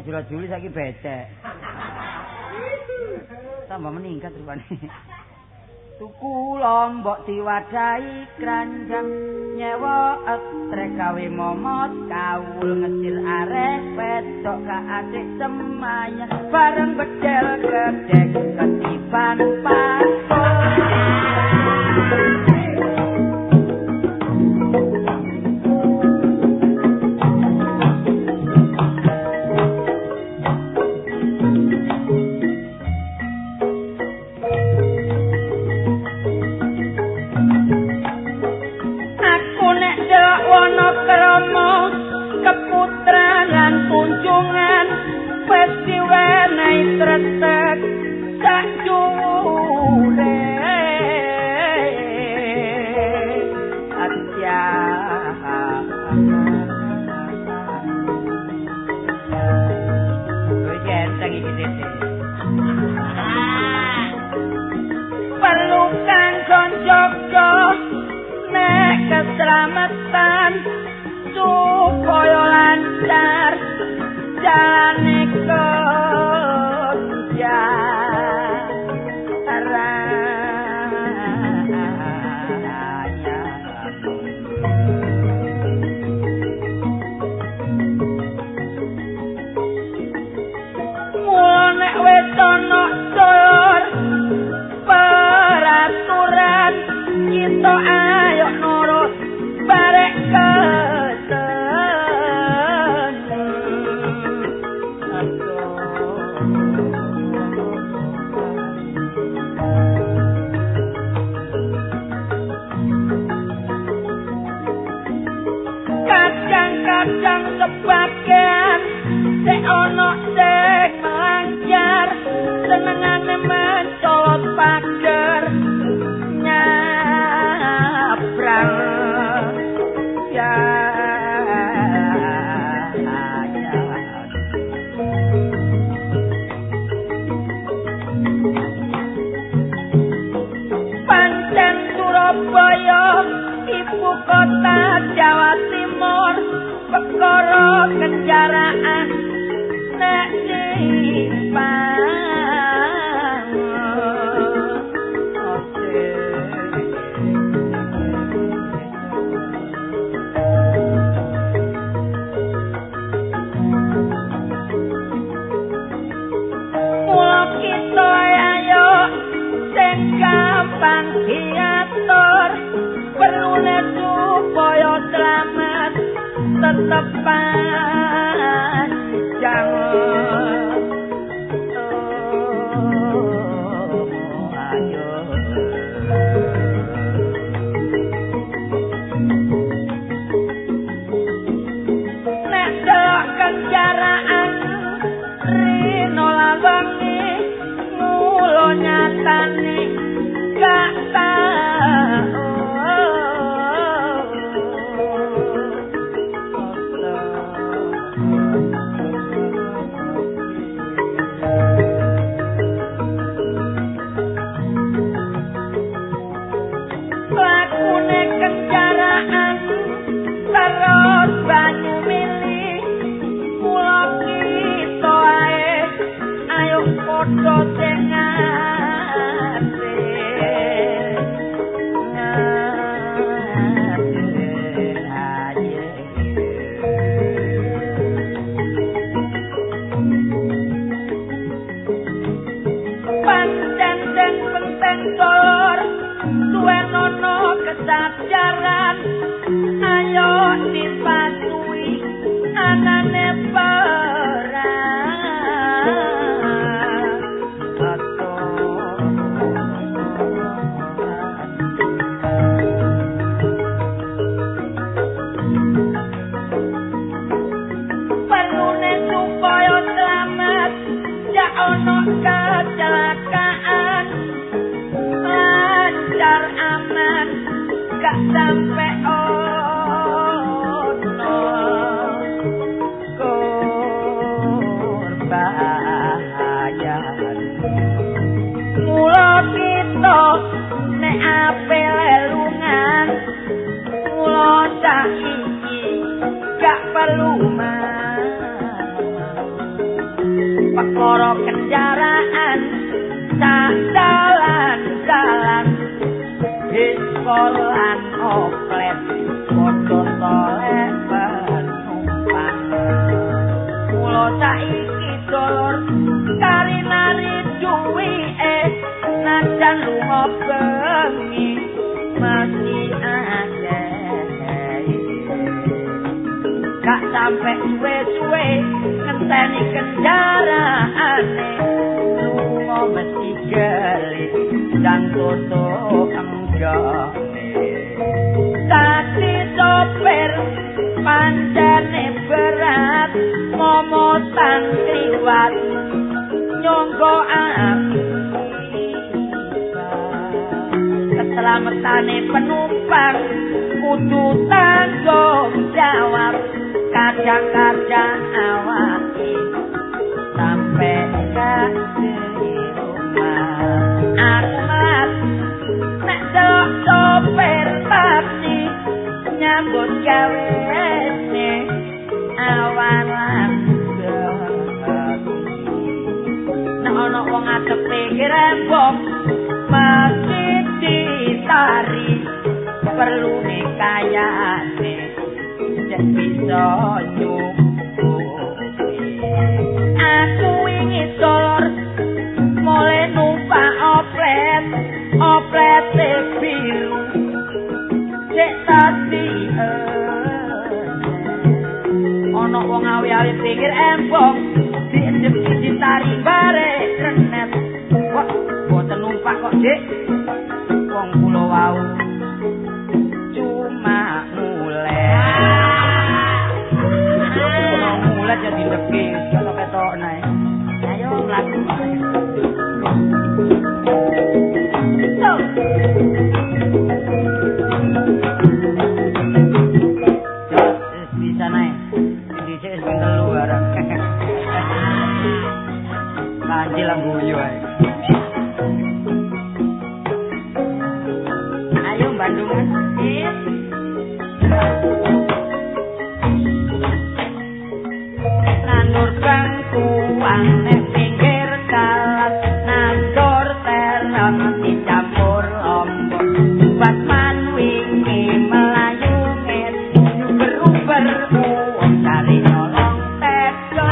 Jula-juli saiki becek. Tambah meningkat rupane. Tuku lombok diwadahi kranjang nyewa etrek gawe momot kawul ngesil arek wedok gak asik semayan bareng bedel gedhek ketiban patok. Keselamatan supaya lancar jalane kerja raya. Mula nek wis ana jalur peraturan kita ayo nurut barek keten. Kadang-kadang sebagian sik ana sing melanggar senengane mencolot pager nyabrang. Ya, ya. Pancen Surabaya ibu kota Jawa Timur, perkara kendaraan nek simpang. Gampang diatur perlune supaya selamat tetep panjang. Oh, ayo. Nek delok kendaraan rino lan wengi mulo nyatane gak tau. motor lan oplet padha tolek penumpang. Mula saiki dulur kari-nari duwike najan lunga bengi mesti akeh. Gak sampe suwe-suwe ngenteni kendaraane lunga mesti gelis dan tutup enggone. Dadi sopir pancene berat momotan kliwat nyonggo keselamatane penumpang kudu tanggung jawab. Kadang-kadang awake sampe gak di rumah. Aku melat nek delok sopir taksi nyambut gawene awan lan bengi. Nek ana wong atepe rembong mesti ditari perlune kayane cek bisa nyukupi. Aku wingi dulur mulai numpak oplet, oplete biru cek tadi ana wong awi-awi pinggir embong diendep ditari bare renet. Kok boten numpak kok, Dik? Wong kula wau cuma mulai. Mulai jadi deki, kalau ketok naik. Ayo mlaku. Jos bisa naik. Dhisik wis ping 3 barang. Kancil guyu ae. Ayo Bandungan. Nandur bangkuang nek pinggir dalan, nandur terong dicampur lombok. Batman wingi melayu ngetu nyuber-uber wong cari nyolong tedo.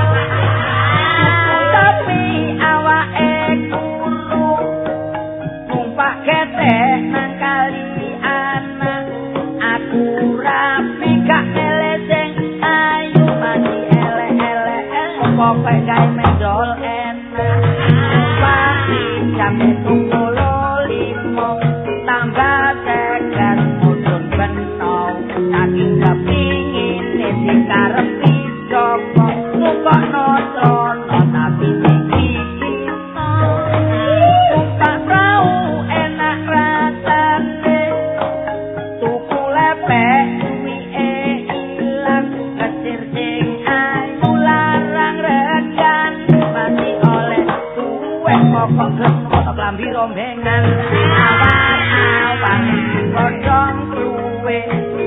Tapi awake kuru numpak ketek nang kali anak. Aku rapi gak milih sing ayu mati elek-elek pokoke gawe mendol enak. Pasti jam 7.25 tambah tekan mudhun beno saking kepingine dikarepi sapa nukokno trono tapi dikikino. Numpak prau enak rasane tuku lepek duwike ilang kesir sing ayu larang regan mati oleh duwe pokok gelem foto klambi rombengan. Awar-awar godhong kluwe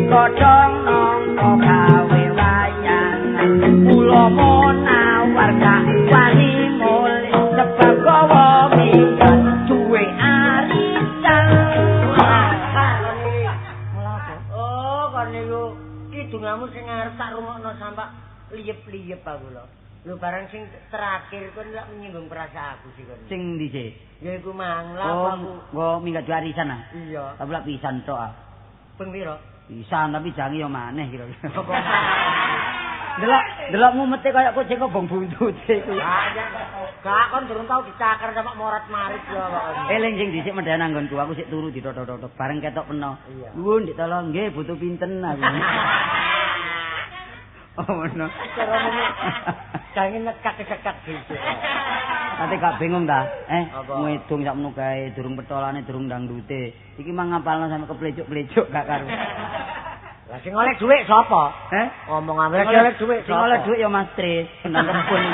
godhong nangka gawe wayangan. Kula monawar gak wani mulih sebab gawa minggat duwe arisan. Oh, kon niku kidungamu sing arep tak rungokno sampak liyep-liyep aku lho. Lho barang sing terakhir kon lak menyinggung perasaan aku sih kon. Sing ndi sih? Ya iku mang lha Oh, aku. nggo minggat duwe arisan ah. Iya. Tapi lak pisan tok ah. Ping piro? Pisan tapi jange yo maneh kira-kira. Delok, delok mumete kaya kucing kobong buntut iku. Gak kon durung tau dicakar sama morat-marit ya kok. Eling sing dhisik medhan anggonku aku sik turu ditotok-totok bareng ketok peno. Iya. Nuwun Dik tolong nggih butuh pinten aku. Oh ngono. Cara ngene jange nekak-nekak dhisik. Ate gak bingung ta? Apa? Ngidung sakmono kae durung petolane durung dangdute. Iki mang ngapalno sampe keplecuk-plecuk gak karo. Lah sing oleh dhuwit sapa? Heh? Ngomong ambil sing oleh dhuwit Sing oleh dhuwit ya Mas Tris, nang kebun.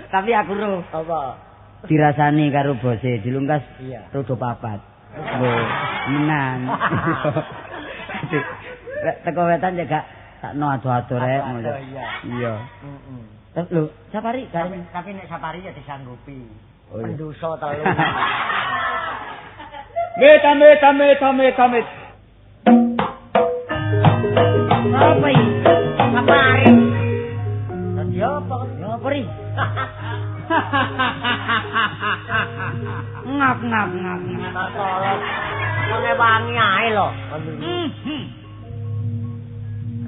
Tapi aku ro Apa? dirasani karo bose dilungkas Iya. rodo papat. Lho, menang. Lek teko wetan ya gak sakno ado-ado rek ngono. Ado-ado, iya. Iya. Heeh. Terus lho, Sapari gak Tapi nek Sapari ya disanggupi. Oh, iya. Pendosa telu. Amit amit amit amit amit. Apa iki? Apa arep? Dadi apa? Ya apa ri? Ngap ngap ngap ngap. Wong wangi ae lho.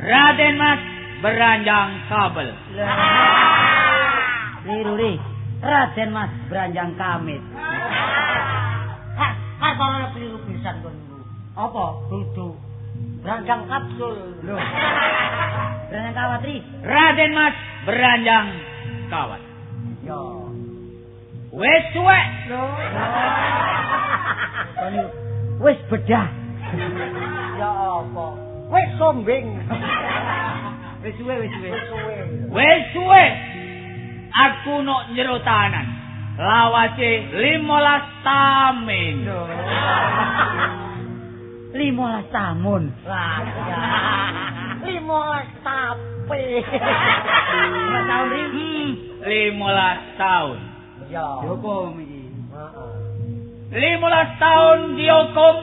Raden Mas Beranjang Kabel. Liru ri. Raden Mas Beranjang Kamit. Kartono keliru pisan kon niku. Apa? Dudu. Beranjang kapsul. Lho. Beranjang kawat ri. Raden Mas Beranjang Kawat. Yo. Wis suwek. Lho. Wis bedah. Ya apa? Wis sombeng. Wis suwe wis suwe. Wis suwe. Aku nok jero tahanan. Lawase 15 tamin. 15 tamun. Lah ya. 15 tape. 15 tahun ri. 15 tahun. Ya. Dihukum iki. Heeh. 15 tahun dihukum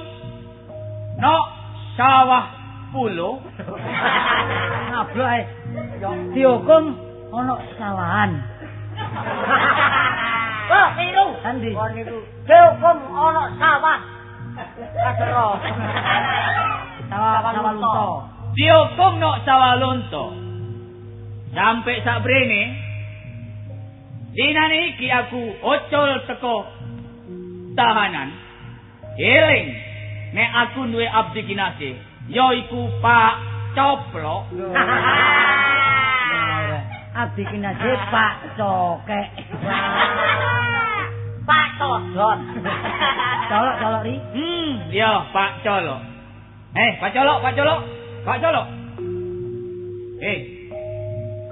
nok sawah pulo. Ngablok ae. Dihukum ana sawahan. Wah, keliru. Endi? Kon niku dihukum ana sawah. Kadero. Sawah lunto. Dihukum nok sawah lunto. Sampai sabrene dinane iki aku ocol teko tahanan. Eling nek aku duwe abdi kinasih yaiku Pak Coplok. Abdi kinasih Pak Cokek. Pak Todot. Colok colok ri. Iya Pak Colok. Pak Colok, Pak Colok. Pak Colok.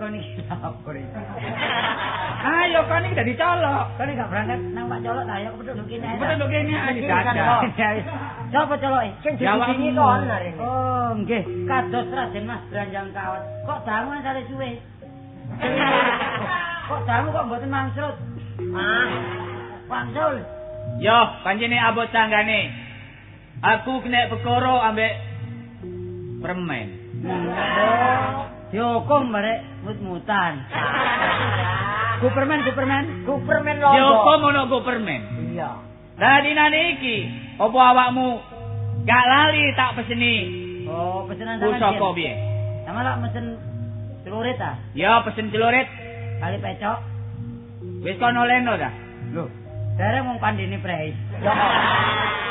Kon iki apa ri? Ayo kon iki dadi colok. Kon iki gak berangkat nang Pak Colok ta ayo kepethuk nduk kene. Kepethuk nduk kene ae dadak. Sapa coloke? Sing dibingi kon arene. Oh, nggih. Kados Raden Mas Beranjang Kawat. Kok dangu sale suwe? Kok dangu kok mboten mangsrut? Ah, wangsul. Yo, pancene abot tanggane. Aku kena perkara ambek permen. Oh, dihukum barek mut-mutan. Gupermen, gupermen, gupermen londo. Dihukum ono gupermen. Iya. Lah dinane iki, apa awakmu gak lali tak peseni? Oh, pesenan sampean. Pusaka piye? Sama lak mesen celurit ta? Ya, pesen celurit. Kali pecok. Wis kono leno ta? Lho, dereng wong pandene prei.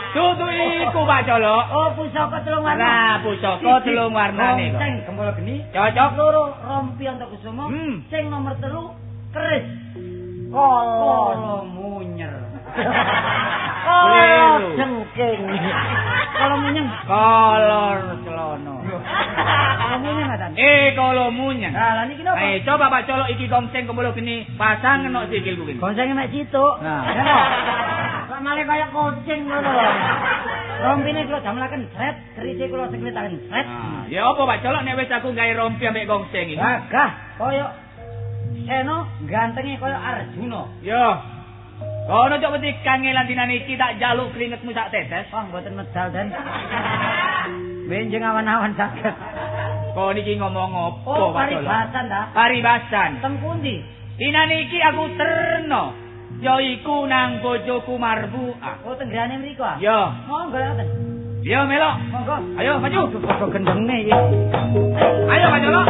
Dudu iku Pak Colok. Oh, pusaka telung warna. Lah, pusaka telung warnane kok. Sing gembala geni. Cocok. Loro rompi Antakusuma. Sing nomor 3 keris. Kala munyer. Kala jengking. Kala munyeng. Kolor celono. Kala munyeng ta? Kala munyeng. Lah, lha niki napa? Coba Pak Colok iki gongseng kembolo geni, pasang nok sikilku kene. Gongsenge mek situk. Nah. Kok malah kaya kucing ngono lho. Rompine kula jamlaken sret, kerise kula seklitaken sret. Ya apa Pak Colok nek wis aku gawe rompi ambek gongseng iki? Gagah kaya Seno, gantenge kaya Arjuna. Yo. Kono cok wedi kangelan dinane iki tak jaluk keringetmu sak tetes. Wah, mboten medal den. Benjing awan-awan saged. Kon iki ngomong apa, oh, Pak Colok? Paribasan ta? Paribasan. Teng pundi? Dinane iki aku terno. Yaiku nang bojoku Marbuah. Oh, tenggrane mriku ah? Ya. Monggo ngoten. Ya melok. Monggo. Ayo maju. Padha gendenge iki. Ayo Pak Colok.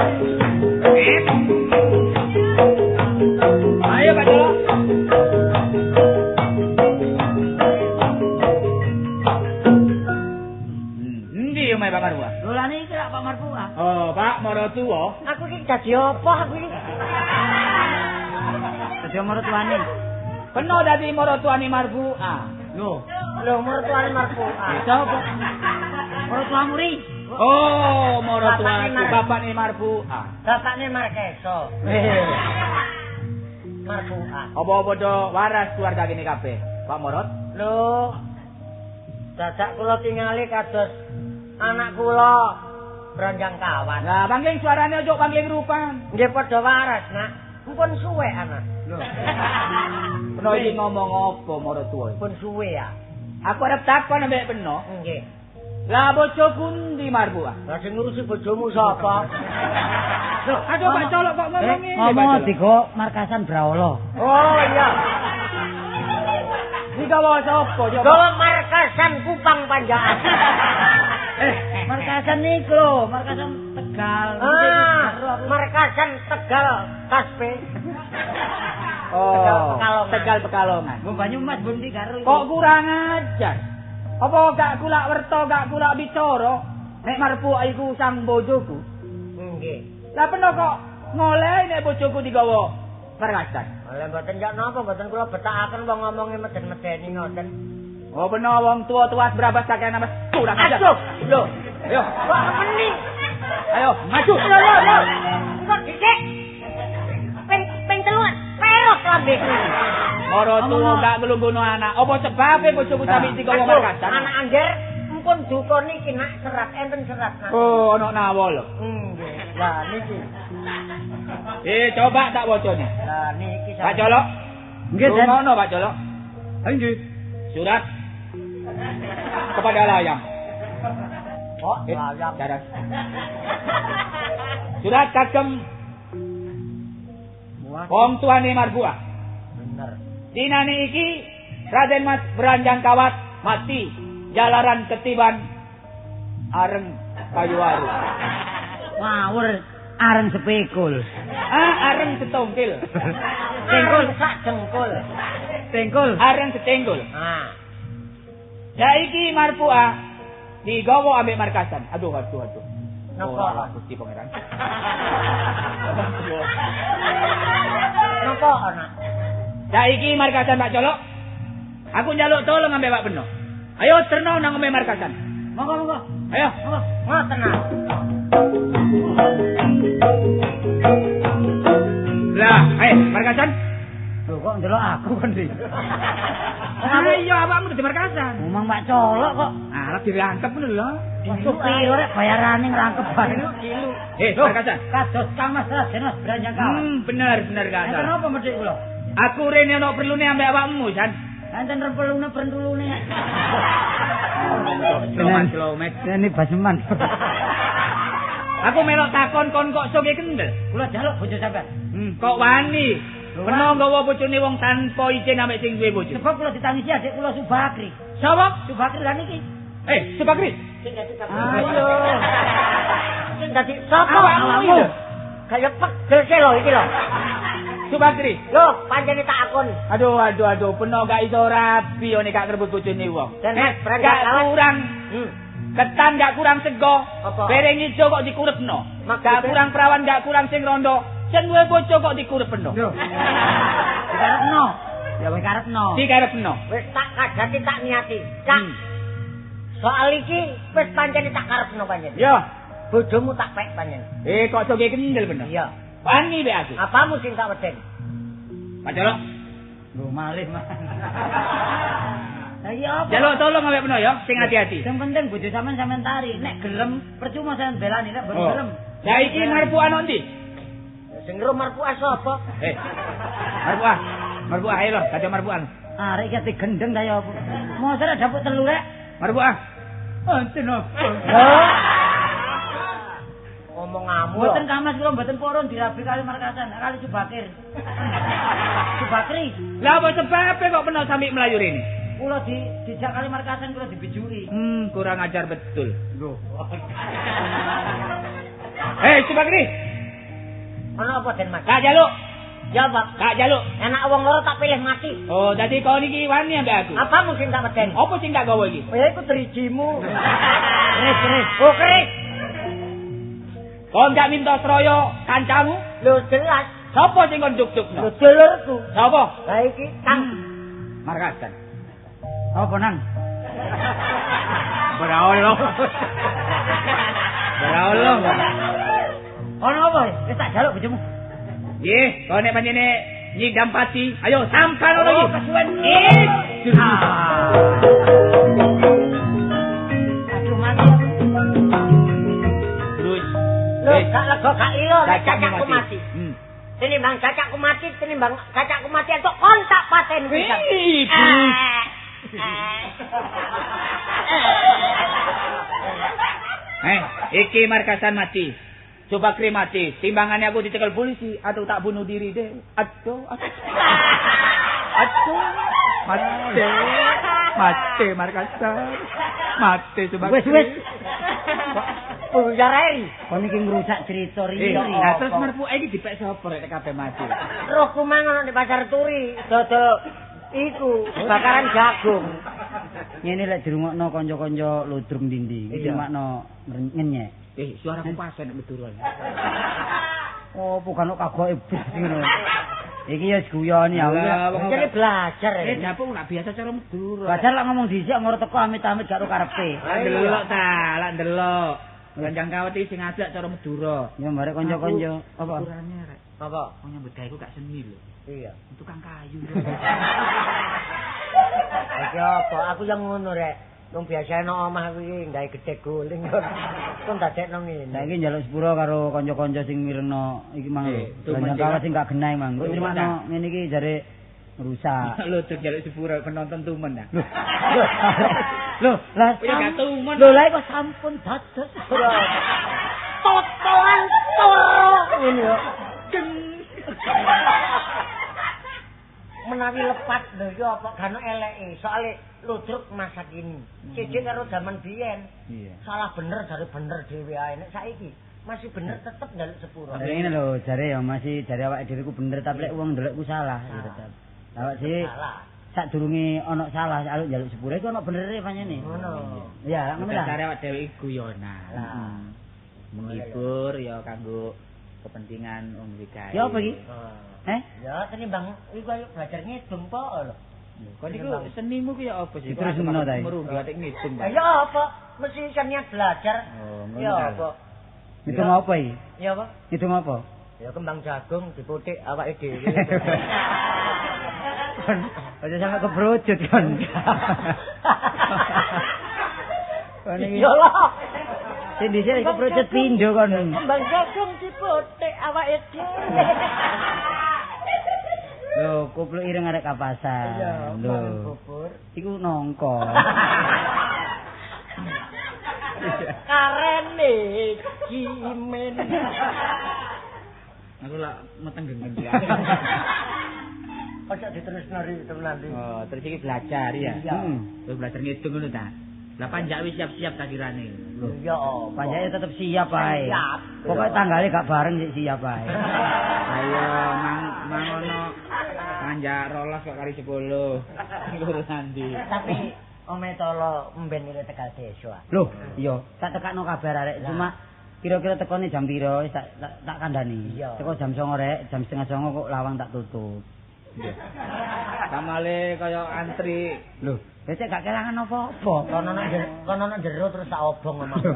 Ayo Pak Colok. Endi omahe Pak Marbuah? Lho lha niki lak Pak Marbuah. Oh, Pak Maratuwa. Aku iki dadi apa aku iki? Dadi maratuane. Kena dadi maratuane Marbuah. Lho, lho maratuane Marbuah. Sapa? Maratuamu ri? Oh, maratuaku bapakne Marbuah. Bapakne Markeso. Marbuah. Apa padha waras keluarga kene kabeh? Pak Morot? Lho. Dadak kula tingali kados anak kula Branjang Kawan. Lah, pangling suarane ojo pangling rupan. Nggih padha waras, Nak. Pun suwe anak. Lho. Kena iki ngomong apa maratuwa? Pun suwe ya. Aku arep takon ambek Peno. Nggih. Lah bojoku ndi Marbuah? Lah sing ngurusi bojomu sapa? Loh, aduh Pak Colok kok ngomong ngene. Ngomong digo markasan Braolo. Oh iya. Digawa sapa coba? Digawa markasan Kupang Panjaan. Markasan niku lho, markasan Tegal. Ah, markasan Tegal Kaspe. Oh, Tegal Pekalongan. Mbok Banyumas bundi karo. Kok kurang ajar? Apa gak kulak werto, gak kulak bicara? Nek Marbuah iku sang bojoku. Nggih. Lah peno kok ngoleh nek bojoku digawa markasan. Lah mboten jak napa, mboten kula betakaken wong ngomongi meden-medeni ngoten. Oh peno wong tua-tua berabas kakean amas kurang ajar. Aduh, lho. Ayo, kok meni. Ayo, maju. Lho, lho, lho. Kok dhisik. Ping teluan, perot lambeku. Ora tuwa gak nglungguhno anak. Apa sebabe bojoku sampe digawa markasan? Anak angger empun duka niki nak serat enten serat nak. Oh, ana nawa lho. Nggih. Lah niki. Coba tak wacane. Lah niki Pak Colok. Nggih, Den. Ngono Pak Colok. Nggih. Surat kepada layang. Oh, layang. Jaran. Surat kagem wong tuane Marbuah. Bener. Dinane iki Raden Mas Branjang Kawat mati jalaran ketiban areng kayu aru. Ngawur areng sepikul. Ah, areng setongkil. Tengkul sak dengkul. Tengkul. Areng setenggul. Ah. Saiki Marbuah digawa ambek markasan. Aduh, aduh, aduh. Napa? Gusti Pangeran. Napa ana? Saiki markasan Pak Colok. Aku njaluk tolong ambek Pak Peno. Ayo terno nang omahe markasan. Monggo, monggo. Ayo. Monggo. Ngoten ah. Lah, ayo markasan. Lho kok ndelok aku kon iki. Ah iya awakmu di markasan. Omong Pak Colok kok. Arep dirangkep ngono lho. Waduh piro rek bayarane ngrangkep bareng. Markasan. Kados Kang Mas Raden Mas Branjang Kawat. Bener bener Enten kasan. apa medhik kula? Aku rene ana perlune ambek awakmu, San. Enten rempelune prentulune. Slomet, slomet. Ini baseman. Aku melok takon kon kok soge kendel. Kula jaluk bojo sampean. Kok wani? Peno nggawa bojone wong tanpa izin ambek sing duwe bojo. Sebab kula ditangisi adik kula Subakri. Sapa? Subakri lan iki. Subakri. Sing dadi sapa? Ayo. Sing dadi sapa Awakmu iki lho. Kaya pegel sih lho iki lho. Subakri. Lho, pancene tak akon. Aduh, aduh, aduh, peno gak iso rabi one gak ngrebut bojone wong. Dan gak kurang ketan, gak kurang sego. Piring ijo kok dikurepno. Gak kurang perawan, gak kurang sing rondo. Sing duwe bojo kok dikurepno. Lho. Dikarepno. Ya wis karepno. Dikarepno. Wis tak kajati tak niati. Cak. Soal iki wis pancene tak karepno pancen. Ya, bojomu tak pek pancen. Kok soge kendel bener. Iya. Wani be aku. Apamu sing tak weden? Pak Colok. Lho malih, Mas. Lah iya apa? Jaluk tolong ambek Peno ya, sing hati-hati. Sing penting bojo sampean sampean tari. Nek gelem percuma sampean belani nek boten gelem. Lah iki Marbuah ono ndi? Sing ro Marbuah sapa? Marbuah. Marbuah ae lho, kate Marbuah. Arek iki ati gendeng ta ya apa? Mosok rek dapuk telu rek. Marbuah. Enten apa? Omongamu. Mboten kamas kula mboten purun dirabi kali markasan, kali Subakir. Subakri. Lah apa sebabe kok peno sampe mlayu rene? Kula dijak kali markasan kula dibijuki. Kurang ajar betul. Lho. Subakri. Ono apa Den Mas? Kak jaluk. Ya, Pak. Kak jaluk. Enak wong loro tak pilih mati. Oh, dadi kon iki wani ambek aku. Apamu sing tak weden? Apa sing tak gawa iki? Ya iku drijimu. Keris, keris. Oh, keris. Kon gak minta sroyo kancamu? Lho jelas. Sapa sing kon duk-dukno? Lho dulurku. Sapa? Lah iki Kang Markasan. Apa nang? Ora ono. Ora ono. Ono apa? Wis tak jaluk bojomu. Nggih, kok nek panjene nyidam pati, ayo sampan ono iki. Oh, kesuwen. Aduh mati. Terus. Lho, gak lega gak ilo, cacakku mati. Tinimbang cacakku mati, tinimbang cacakku mati entuk kon tak paten pisan. Iki markasan mati. Coba kri mati. Timbangannya aku dicekel polisi atau tak bunuh diri deh. Aduh, aduh. Aduh. Mati. Mati markasan. Mati coba. Wes wes. Buyar. Kon iki ngrusak cerita riri. Lah terus merpuke iki dipek sapa rek kabeh mati. Rohku mang ono di pasar turi, dodol iku bakaran jagung. Ngene lek dirungokno kanca-kanca ludrung dindi, iki makno ngenyek. Suaraku pas nek Madura. Oh, bukan kok kagoke blas ngono. Iki ya guyoni aku. Jare belajar. Dapuk gak biasa cara Madura. Belajar lek ngomong dhisik ngoro teko amit-amit gak ro karepe. Lah ndelok ta, lak ndelok. Ganjang kawet iki sing ajak cara Madura. Ya barek kanca-kanca. Apa? Ukurane rek. Apa? Wong nyambut gawe ku gak seni lho. Iya. Tukang kayu. Iki apa? Aku yang ngono rek. Wong biasa nang omah aku iki gawe gedhe guling kok. Kon dadekno ngene. Saiki njaluk sepuro karo kanca-kanca sing mirengno iki mang lho. Ganjang kawet sing gak genah mang. Kok nrimakno ngene iki jare ngrusak. Lho njaluk sepuro penonton tumen ta. Lho, lah gak tumen. Lho lah kok sampun dados. Totoan toro ngene yo. Menawi lepat lho iki apa gak ono eleke. Soale ludruk masa kini. Cecek karo zaman biyen. Salah bener jare bener dhewe ae. Nek saiki masih bener tetep njaluk sepuro. Jare ngene lho, jare ya masih jare awake dhewe ku bener tapi lek wong ndelok ku salah ya tetep. Awak dhewe sadurunge ana salah aluk njaluk sepuro iku ana benere pancene. Ngono. Ya, ngono lah. Jare awake dhewe iki guyonan. Menghibur ya kanggo kepentingan wong gawe. Ya apa iki? Ya tenimbang iku ayo belajar ngidung po lho. Kon iku senimu ku ya apa sih? Terus ngono ta. Merunggu atik ngidung. Ya apa? Mesti iso niat belajar. Ya apa? Ngitung apa iki? Ya apa? Ngitung apa? Ya kembang jagung diputik awake dhewe. Aja sampe kebrojot kon. Kon iki. Ya lho. Sing dhisik kebrojot pindho kon. Kembang jagung diputik awake dhewe. Lho, kupluk ireng arek kapasan. Lho, bubur. Iku nongko. Karene jimen. Aku lak meteng gendeng. Ojo diterusno ri temenan. Oh, terus iki belajar ya. Terus belajar ngitung ngono ta. Lah panjak wis siap-siap takirane. Lho, iya, panjake tetep siap ae. Siap. Pokoke tanggale gak bareng sik siap ae. Ayo mang ono panjak 12 kok kali 10. Urusan ndi. Tapi ome tolo mben ile Tegal Desa. Lho, iya, tak tekakno kabar arek cuma kira-kira tekone jam pira wis tak kandhani. Teko jam 09.00 rek, jam 08.30 kok lawang tak tutup. Iya. Kamale kaya antri. Lho, becek gak kelangan apa-apa. Kono nang jero terus tak obong omahku.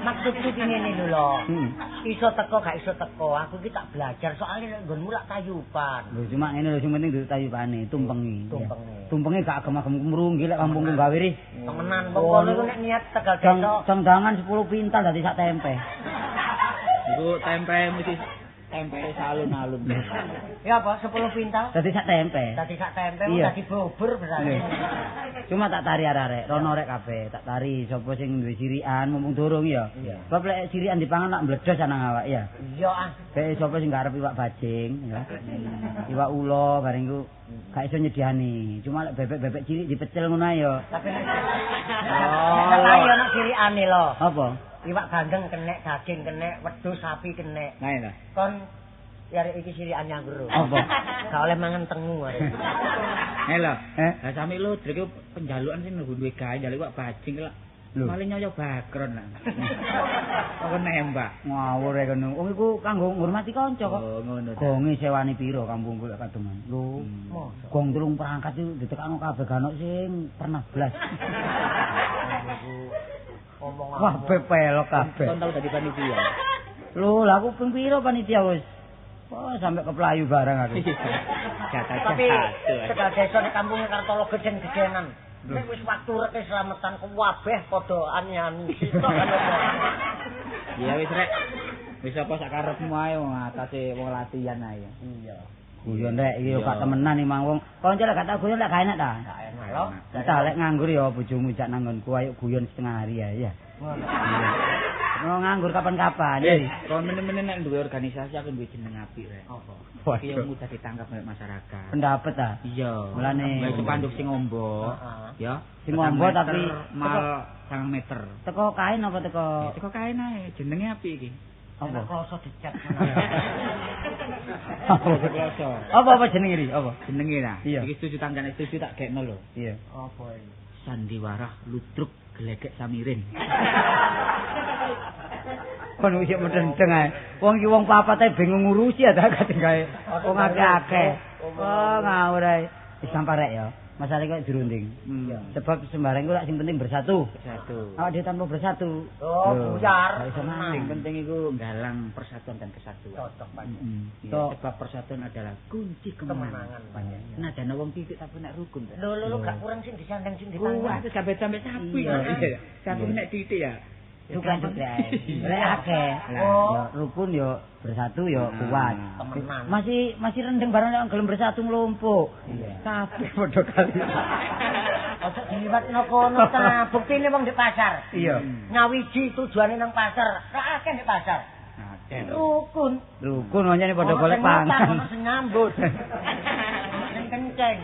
Maksudku ki ngene lho lho. Iso teko gak iso teko, aku iki tak belajar soalnya nek nggonmu lak tayupan. Lho cuma ngene lho sing penting dudu tayupane, tumpengi. Tumpengi. Tumpengi gak agem-agem kemrunggi lek kampungku gawe ri. Temenan wong kono iku nek niat Tegal Desa. Cengdangan 10 pintal dadi sak tempe. Iku tempe mesti tempe alun-alun. Ya apa 10 pintal? Dadi sak tempe. Dadi sak tempe dadi bubur berarti. Cuma tak tari arek-arek, rono rek kabeh, tak tari sapa sing duwe sirikan mumpung durung ya. Sebab lek sirikan dipangan lak mbledos nang awak ya. Iya ah. Bek sapa sing garep iwak bajing ya. Iwak ula bareng iku gak iso nyediani. Cuma lek bebek-bebek cilik dipecel ngono ae ya. Tapi oh, ono sirikane lho. Apa? Iwak bandeng kenek, daging kenek, wedhus sapi kenek. Nah, iya. Kon arek iki sirikan nyanggur. Apa? Gak oleh mangan tengu arek. Lho. Lah sami lho drek penjalukan sing duwe gawe njaluk iwak bajing lho. Malah nyoyo bakron lah. Kok nembak. Ngawur e kono. Wong iku kanggo ngurmati kanca kok. Oh, ngono. Gonge sewane pira kampungku lek kademan. Lho. Gong 3 perangkat iku ditekakno kabeh gak ono sing pernah blas. Omong. Wah, pepelok kabeh. Kon tau dadi panitia. Lho, lah aku ping pira panitia wis. Wah, sampe keplayu barang aku. Tapi Tegal Desa nek kampunge Kartolo geden-gedenan. Nek wis waktu rek slametan kabeh padha ani-ani sitok kan apa. Iya wis rek. Wis apa sak karepmu ae wong atase wong latihan ae. Iya. Guyon rek iki yo gak temenan iki mang wong. Kanca lek gak tau guyon lek gak enak ta? Gak enak lho. Entah lek nganggur ya bojomu jak nanggonku ayo guyon setengah hari ya. Mau nganggur kapan-kapan. Kon menen-menen nek duwe organisasi aku duwe jeneng apik rek. Apa? Iki yang mudah ditangkap oleh masyarakat. Pendapat ta? Iya. Mulane spanduk sing ombo, ya. Sing ombo tapi mal 9 meter. Teko kain apa teko? Teko kain ae, jenenge apik iki. Apa? Kloso dicat. Apa kloso? Apa jenenge iki? Apa? Jenenge ta? Iki setuju tanggane setuju tak gekno lho. Iya. Apa iki? Sandiwara Ludruk Glegek Samirin. Kon wis medendeng ae. Wong iki wong papat ae bingung ngurusi ya ta kate gawe wong akeh-akeh. Oh ngawur ae. Wis sampar rek ya. Masalah kok dirunding. Sebab sembarang iku lak sing penting bersatu. Bersatu. Awak dhewe tanpa bersatu. Oh, buyar. Sing penting iku nggalang persatuan dan kesatuan. Cocok panjenengan. Sebab persatuan adalah kunci kemenangan. Senajan wong titik tapi nek rukun. Lho lho gak kurang sing disandang sing ditanggung. Wah, wis gak beda mbek sapi. Iya. Sapi nek titik ya. Bukan ae. Lek akeh. Ya rukun ya bersatu ya kuat. Masih rendeng bareng nek gelem bersatu nglumpuk. Kabeh padha kali. Ojo diliwatno kono ta. Buktine wong di pasar. Iya. Nyawiji tujuane nang pasar. Ra akeh di pasar. Rukun. Rukun wancane padha golek pangan. Ono sing nyambut. Sing kenceng.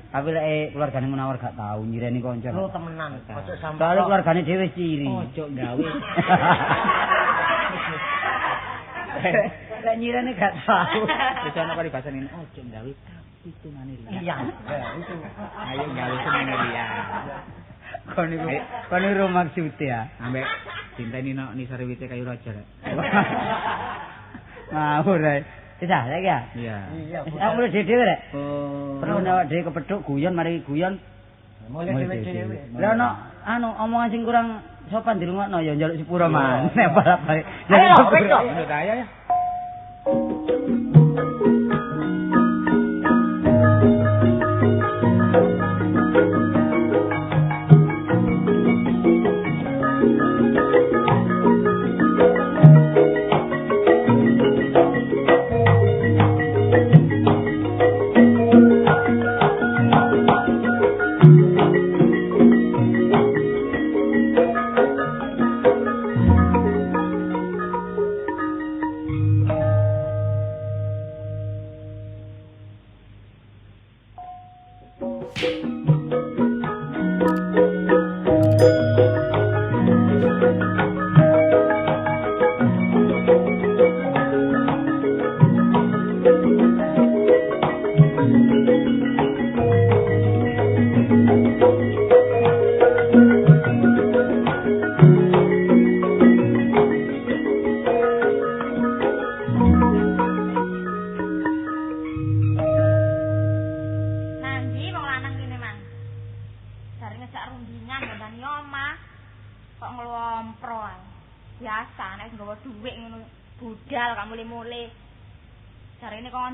Tapi lek keluargane Munawar gak tau nyireni kanca. Lho temenan. Ojo sampe. Soale keluargane dhewe wis ciri. Ojo gawe. Lek nyireni gak tau. Wis ana paribasan ngene, ojo gawe kapitunane liya. Iya, itu. Ayo gawe senenge liya. Kon niku kon niku maksude ya. Ambek dinteni nok nisore wite kayu raja rek. Ngawur ae. Wis ah, lek ya. Iya. Iya. Aku mulih dhewe rek. Oh. Perlu awak dhewe kepethuk guyon mari guyon. Mulih dhewe-dhewe. Lah ono anu omongan sing kurang sopan dirungokno ya njaluk sepuro maneh balap-balik. Ayo wis to. Ayo ya.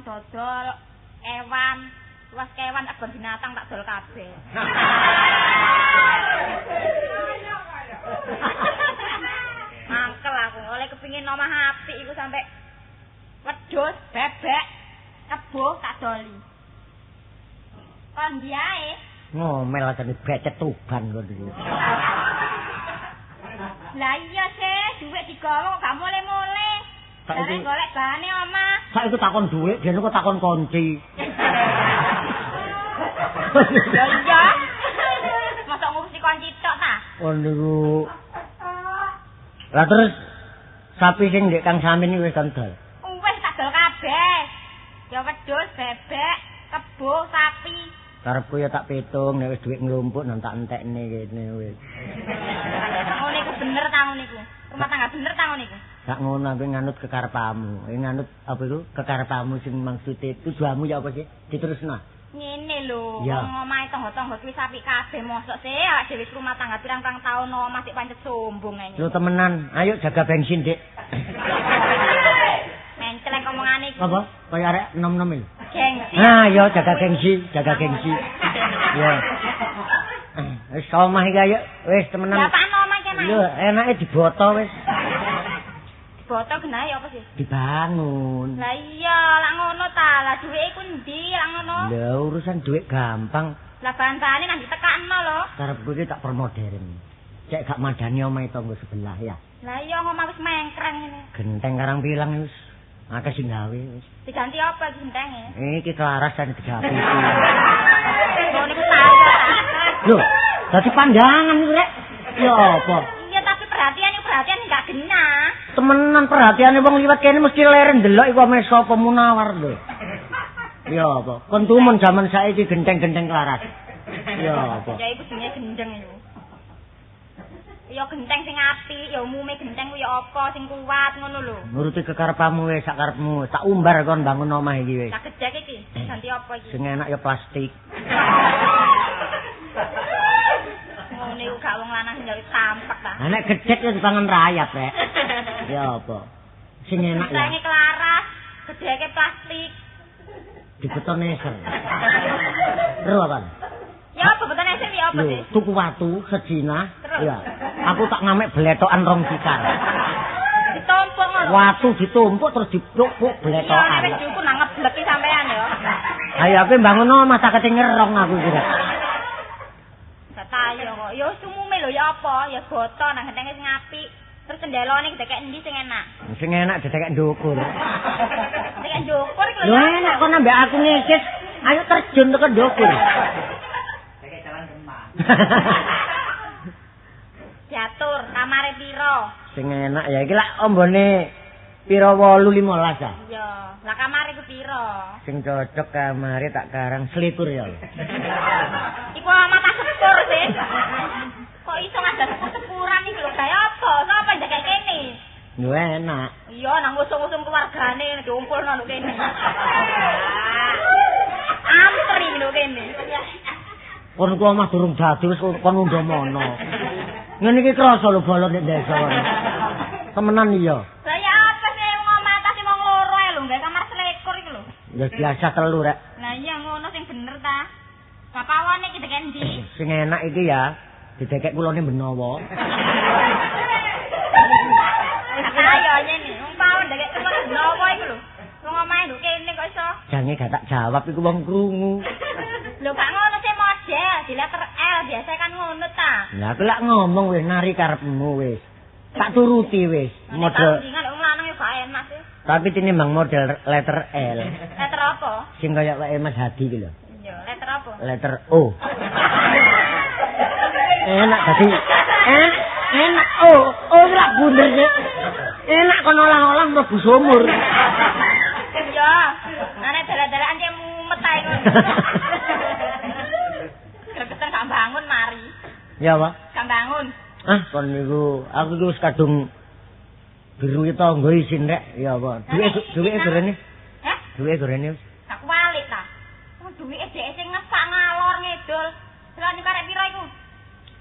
Dodol kewan, luas kewan tak binatang tak dol kabeh. Mangkel aku, oleh kepingin omah apik iku sampe wedhus, bebek, kebo tak doli. Kon ndi ae? Ngomel ajane becet Tuban kok iki. Lah iya sih, dhuwit digawa kok gak mule-mule. Saiki golek bahane omah. Saiki takon dhuwit, dene kok takon kunci. Ya iya. Mosok ngurusi kunci tok ta? Oh niku. Lah terus sapi sing ndek Kang Samin iki wis dol. Wis tak dol kabeh. Ya wedhus, bebek, kebo, sapi. Karepku ya tak pitung nek wis dhuwit nglumpuk nang tak entekne kene wis. Ngono iku bener ta ngono iku. Rumah tangga bener ta ngono iku. Gak ngono aku nganut kekarepamu. Nganut apa iku kekarepamu sing maksude tujuanmu ya apa sih? Diterusno. Ngene lho, wong omahe tangga-tangga kuwi sapi kabeh mosok sih awak dhewe rumah tangga pirang-pirang taun omah sik pancet sombong ae. Lho temenan, ayo jaga bensin, Dik. Menceleng omongane iki. Apa? Kaya arek nom-nom iki. Gengsi. Ah, yo jaga gengsi, jaga gengsi. Ya. Wis omah iki ayo, wis temenan. Lah apaan omah iki enake? Lho, enake diboto wis. Diboto genahe apa sih? Dibangun. Lah iya, lak ngono ta. Lah duwike iku endi lak ngono? Lha urusan duit gampang. Lah bahan-bahane nang ditekakno lho. Karepku iki tak permodern. Cek gak madani omahe tangga sebelah ya. Lah iya omah wis mengkreng ngene. Genteng karang pilang wis akeh sing gawe wis. Diganti apa iki gentenge? Iki kelaras dan digawe. Ngono niku tayo ta. Lho, dadi pandangan iku rek. Ya apa? Iya tapi perhatian iku perhatian gak genah. Temenan perhatiane wong liwat kene mesti leren ndelok iku omahe sapa Munawar lho. Ya apa? Kon tumen jaman saiki genteng-genteng kelaras. Ya apa? Ya iku jenenge gendeng iku. Ya genteng sing apik, ya umume genteng ku ya apa sing kuat ngono lho. Nuruti kekarepmu wis sak karepmu, tak umbar kon bangun omah iki wis. Tak gedhek iki, ganti apa iki? Sing enak ya plastik. Ngono iku gak wong lanang sing gawe tampek ta. Lah nek gedhek ya dipangan rayap rek. Ya apa? Sing enak ya. Gentenge kelaras, gedheke plastik. Dibeton eser. Ro apa? Ya apa beton eser ya apa sih? Tuku watu sejinah. Ya. Aku tak ngamek bletokan rong cikar. Ditumpuk ngono. Watu ditumpuk terus dipluk-pluk bletokan. Iya nek wis cukup nang ngebleki sampean ya. Ayo aku mbangun omah tak ketingerong aku iki. Gak tayo kok. Ya wis umume lho ya apa? Ya boto nang gentenge sing apik. Terus cendelone didekek endi sing enak? Sing enak didekek ndukur. Didekek ndukur iku lho. Enak kon ambek aku ngisis, ayo terjun teko ndukur. Dekek jalan kemah. Diatur kamare piro? Sing enak ya iki lak ombone piro 8 15 ah. Iya, lah kamare ku piro? Sing cocok kamare tak karang selikur ya. Iku omah tak sepur sih. Kok iso ngajar sepur-sepuran iki lho gawe apa? Sapa ndekek kene? Lho enak. Iya, nang usung-usung keluargane diumpulno nduk kene. Antri nduk kene. Kon ku omah durung dadi wis kon undomono. Ngene iki krasa lho bolo nek desa kono. Temenan iya. Lah ya apa sih wong omah atase wong loro ae lho gawe kamar selikur iki lho. Ya biasa telu rek. Lah iya ngono sing bener ta. Lah pawone iki dek endi? Sing enak iki ya didekek kulone Benowo. Ayo ngene, wong pawon dekek kulone Benowo iku lho. Wong omahe nduk kene kok iso. Jange gak tak jawab iku wong krungu. Lho gak ngono sih model, di letter L biasa kan ngono ta. Lah aku lak ngomong wis nari karepmu wis. Tak turuti wis. Model wong lanang yo gak enak sih. Tapi tinimbang model letter L. Letter apa? Sing kaya wae Mas Hadi iki lho. Iya, letter apa? Letter O. Enak dadi. Enak O, O lak bunder sih. Enak kon olah-olah mlebu sumur. Iya, nek dalan-dalan cek mumet ae ngono. Gregetan gak bangun mari. Ya apa? Gak bangun. Ah, kon niku aku iki wis kadung biru tangga isin rek. Ya apa? Duwike gorene. Hah? Duwike gorene wis. Tak walik ta. Wong duwike dhek sing ngesak ngalor ngidul. Lah niku arek pira iku?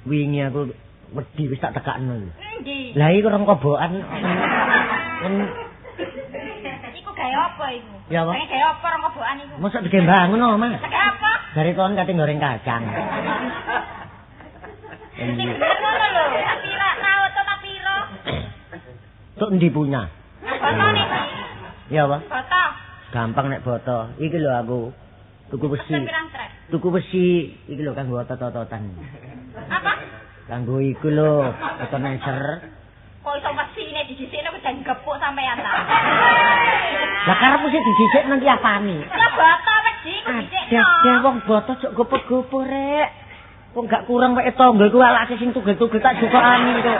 Wingi aku wedi wis tak tekakno iki. Endi? Lah iki rong kobokan. Iku gawe apa iku? Ya apa? Gawe apa rong kobokan iku? Mosok digawe bangun no, Mas. Gawe apa? Jare kon kate goreng kacang. Sing bener ngono lho. Pira naoto ta pira? Tok endi punya? Boto niki. Ya apa? Boto. Gampang nek boto. Iki lho aku tuku besi. Tuku besi iki lho kanggo otot-ototan. Apa? Kanggo iku lho, otoneser. Kok iso mesine dijisikno kudu gepuk sampean ta. Lah karepmu sih dijisikno ki apane? Ya boto wedi iku dijisikno. Ya wong boto jok gopo-gopo rek. Wong gak kurang weke tangga iku alake sing tugel-tugel tak jukokane kok.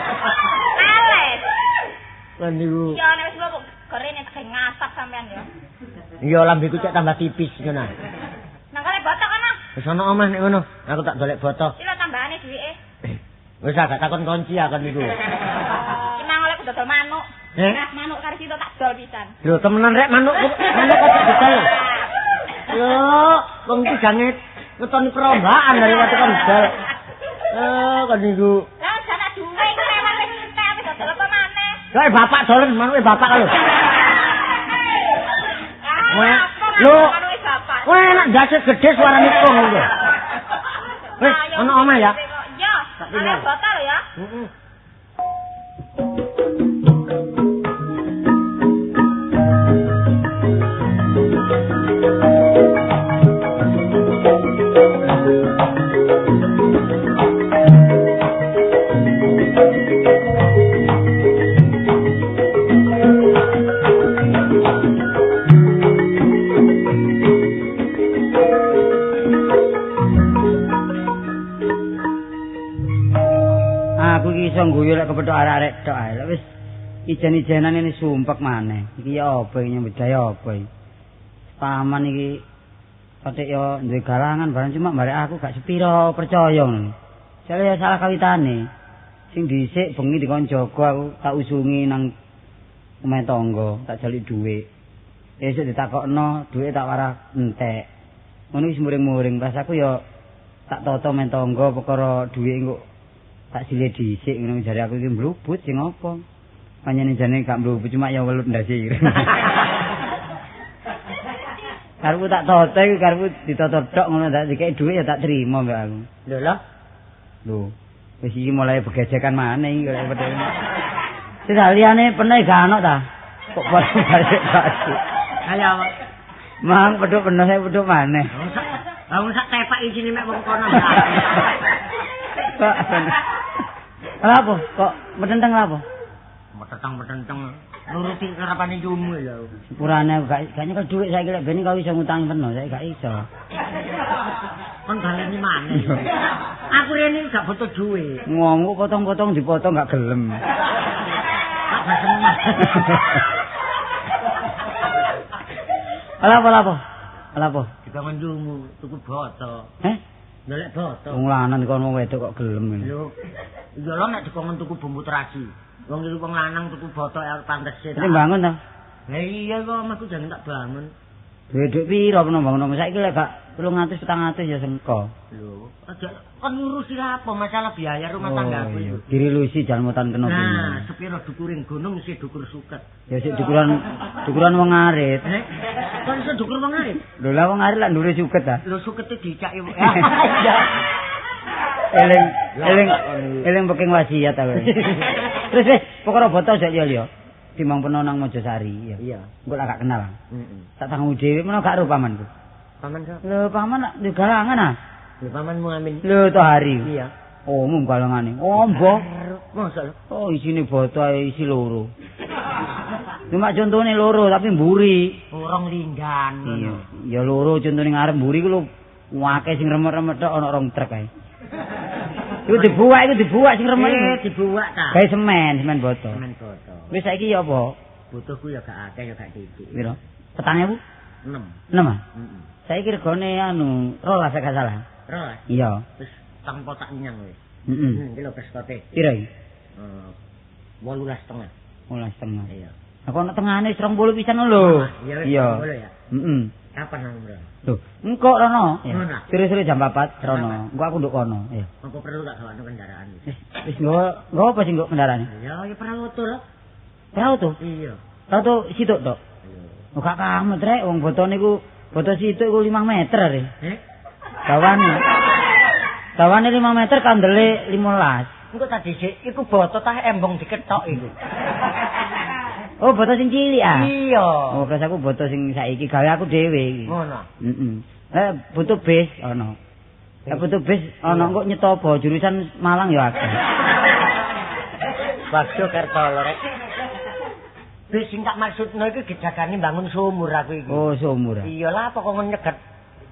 Ales. Lah niku. Ya nek wis kok gorene tak ngasak sampean ya. Iya lambeku cek tambah tipis ngono. Nang kale boto kono. Wis ana omah nek ngono, aku tak golek boto. Iki lho tambahane duwike. Wis agak takon kunci aku niku. Iki mang oleh dodol manuk. Nah, manuk karo situ tak dol pisan. Lho temenan rek manuk manuk kok tak dodol. Lho, wong iki jange ngetoni perlombaan dari waktu kon dodol. Kon niku. Lah jane duwe iki lewat wis entek wis dodol apa maneh. Lha bapak dolen manuke bapak lho. Lho, wah enak ndase gedhe suarane kong lho. Wis ana omah ya. Iya, ana botol ya. Heeh. iso ngguyu lek kepethuk arek-arek tok ae. Lek wis ijen-ijenan ini sumpek maneh. Iki ya apa iki nyambut gawe apa iki? Paman iki patik yo duwe galangan barang cuma barek aku gak sepiro percaya ngono. Jale ya salah kawitane. Sing dhisik bengi dikon jaga aku tak usungi nang omahe tangga, tak jaluk dhuwit. Esuk ditakokno, dhuwit tak warah entek. Ngono wis muring-muring, pas aku ya tak toto men tangga perkara dhuwit engko tak silih dhisik ngono jare aku iki mlubut sing apa. Panjenengan jane gak mlubut cuma ya welut ndase ireng. Karepku tak toto iku karepku ditoto tok ngono tak dikeki dhuwit ya tak trimo mbak aku. Lho lho. Lho, wis iki mulai begejekan maneh iki kaya pedhe. Sing liyane peneh gak ono ta? Kok balik-balik. Ayo. Mang pedhok penuh saya pedhok maneh. Lah wong sak tepak isine mek wong kono. Kok lha apa? Kok metenteng lha apa? Metenteng-metenteng nuruti karepane yumu lho. Sepurane aku gak nyekel dhuwit saiki lek ben kau iso ngutangi penuh, saiki gak iso. Kon baleni maneh. Aku rene gak butuh dhuwit. Ngomong potong-potong dipotong gak gelem. Tak seneng. Ala apa apa? Ala apa? Dibangun yumu tuku boto. Heh? Golek boto. Wong lanang dikon wong wedok kok gelem ngene. Lho, iya lho nek dikon tuku bumbu terasi. Wong iki wong lanang tuku boto arep pantese. Sing bangun ta? Lah iya kok omahku jangan tak bangun. Duwe dhuwit pira peno bangun omah saiki lek gak 300 400 ya sengko. Lho, aja kon ngurusi apa masalah biaya rumah tangga aku iku. Dirilusi jan mutan kena. Nah, sepiro dukuring gunung isih dukur suket. Ya sik dukuran wong arit. Eh, kon iso dukur wong arit? Lho lah wong arit lak ndure suket ta. Lho sukete dicaki. Eling eling eling peking wasiat ta kowe. Terus wis perkara boto sik ya liya. Timbang peno nang Mojosari ya. Iya. Engko lak gak kenal. Heeh. Tak tanggung dhewe menawa gak ro pamanku. Paman sapa? Lho paman lak duwe galangan ah. Lho pamanmu Amin. Lho Tohari. Iya. Oh, mung galangane. Ombo. Mosok lho. Oh, isine boto ae isi loro. Cuma contone loro tapi mburi. Rong linggan. Iya. Ya loro contone ngarep mburi ku lho akeh sing remek-remek tok ana rong truk ae. Iku dibuak sing remek iku. Dibuak ta. Gawe semen boto. Semen boto. Wis saiki ya apa? Butuhku ya gak akeh ya gak titik. Piro? 4.000? 6. 6 ah? Heeh. Saiki regane anu 12 gak salah. 12? Iya. Wis tanpa tak nyang wis. Heeh. Iki lho peskote. Piro iki? 18,5. 18,5. Iya. Aku ana tengahane 20 pisan lho. Iya. 20 ya. Heeh. Kapan nang mrono? Lho, engko rono. Ngono. Sore-sore jam 4 rono. Engko aku nduk kono. Iya. Engko perlu tak gawakno kendaraan wis. Wis nggawa nggawa apa sing nggo kendaraane? Ya, ya perahu to lho. Perahu to? Iya. Perahu to situk tok. Iya. Oh gak kamet rek wong botone iku boto situk iku 5 meter re. Heh? Dawane. Dawane 5 meter kandele 15. Engko tak dhisik iku boto tah embong diketok iku. Oh, boto sing cilik ah. Iya. Oh, kelas aku boto sing saiki gawe aku dhewe iki. Ngono. Heeh. Lah butuh bis ana. Lah butuh bis ana engko nyetopo jurusan Malang ya akeh. Waduh kertolo rek. Bis sing tak maksudno iki gejagane bangun sumur aku iki. Oh, sumur. Iya lah pokoknya nyeget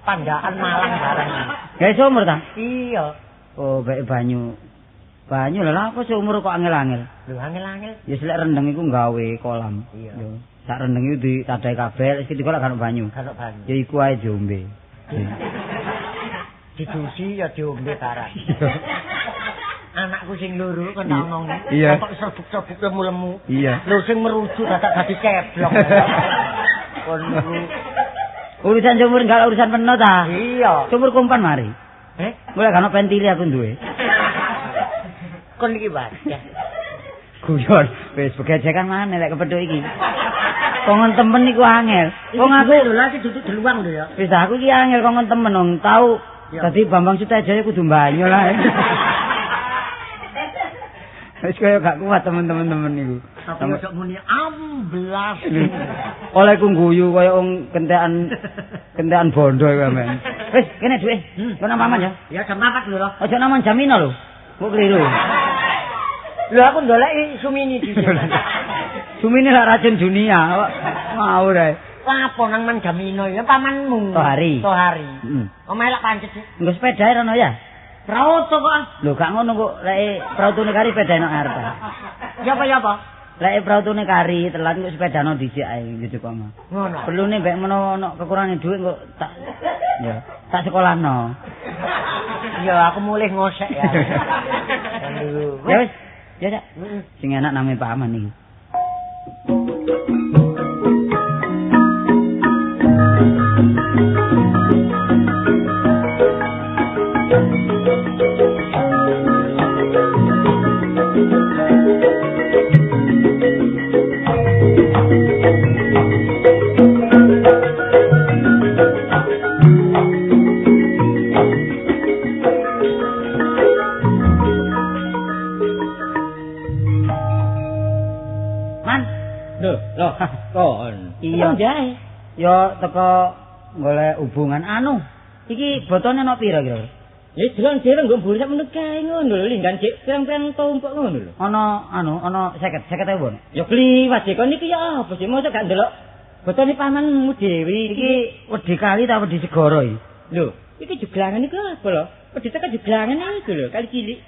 pandaan Malang bareng. Gawe sumur ta? Iya. Oh, bae banyu. Banyu lha apa sumur kok angel-angel? Lho angel-angel. Ya selek rendeng iku gawe kolam. Iya. Sak rendeng iku ditadahi kabeh, wis ketiga lak gak ono banyu. Gak ono banyu. Ya iku ae diombe. Didusi ya diombe barang. Anakku sing loro kon tak omongi. Kok serbuk-serbuk lemu-lemu. Iya. Lho sing merujuk dadak dadi ceblok. Kon niku urusan sumur gak urusan peno ta? Iya. Sumur kumpan mari. Eh? Mulai gak ono pentile aku duwe. Kon iki wadah. Guyon, wis begejekan maneh lek kepethuk iki. Kongon temen iku angel. Wong aku lho lha iki duduk deluang lho ya. Wis aku iki angel kongon temen wong tau dadi Bambang Sutejo kudu banyu lah. Wis kaya gak kuat temen-temen temen iku. Tapi ojo muni amblas. Oleh ku guyu kaya wong kentekan bondo iku men. Wis kene duwe. Kono nang paman ya. Ya jam 4 lho. Ojo nang Jamino lho. Kok keliru. Lho aku ndoleki Sumini dhisik. Sumini lak racun dunia. Ngawur ae. Lapo nang Manjamino ya pamanmu. Tohari. Tohari. Heeh. Omahe lak pancet sih. Nggo sepeda rono ya? Prauto kok. Lho gak ngono kok lek prautune kari sepedane ngarep. Ya apa ya apa? Lek prautune kari telat kok sepedane dhisik ae gitu kok mah. Ngono. Perlune mbek menawa ono kekurangane dhuwit kok tak ya tak sekolahno. Iya aku mulih ngosek ya. Ya wis. Ya Cak. Sing enak name paman iki. Iya jae. Ya teko golek hubungan anu. Iki botone ana pira kira-kira? Ya delon dhewe nggo mburi sak menut kae ngono lho, linggan cek pirang-pirang tumpuk ngono lho. Ana anu, ana 50, 50.000. Ya kliwat kon iki ya apa sih mosok gak ndelok botone pamanmu dhewe iki wedi kali ta wedi segara iki? Lho, iki jeglangan iku apa lho? Wedi teko jeglangan iku lho, kali cilik.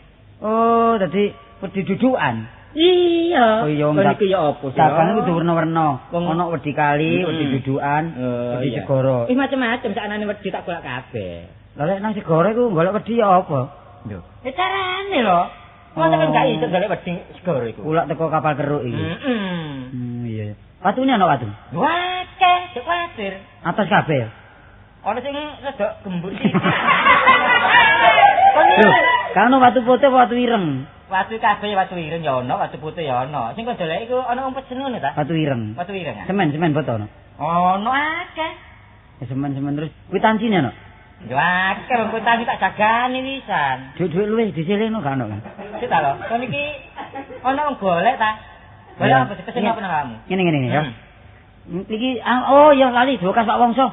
Oh, dadi wedi dudukan. Iya. Oh iya, kon iki ya apa sih? Dagangan kudu werna-werna. Ana wedi kali, wedi dudukan, wedi segara. Wis macem-macem saknane wedi tak golek kabeh. Lah lek nang segara iku golek wedi ya apa? Lho, ya carane lho. Mosok kan gak iso golek wedi segara iku. Ulak teko kapal keruk iki. Heeh. Iya. Watune ana watu? Wakeh, cek kuwatir. Atas kabeh ya. Ana sing rada gembur sithik. Lho, kan watu putih apa watu ireng? Watu kabeh watu ireng ya ana, watu putih ya ana. Sing kok dolek iku ana wong pesen ngono ta? Watu ireng. Watu ireng. Semen-semen boto ana. Ana akeh. Semen-semen terus kwitansinya ana. Ya akeh wong kwitansi tak jagani wisan. Dhuwit-dhuwit luwih diselehno gak ana kan? Sik ta lho. Kon iki ana wong golek ta? Golek apa dipesen apa nang kamu? Ngene-ngene ya. Iki oh ya lali dokas Pak Wongso.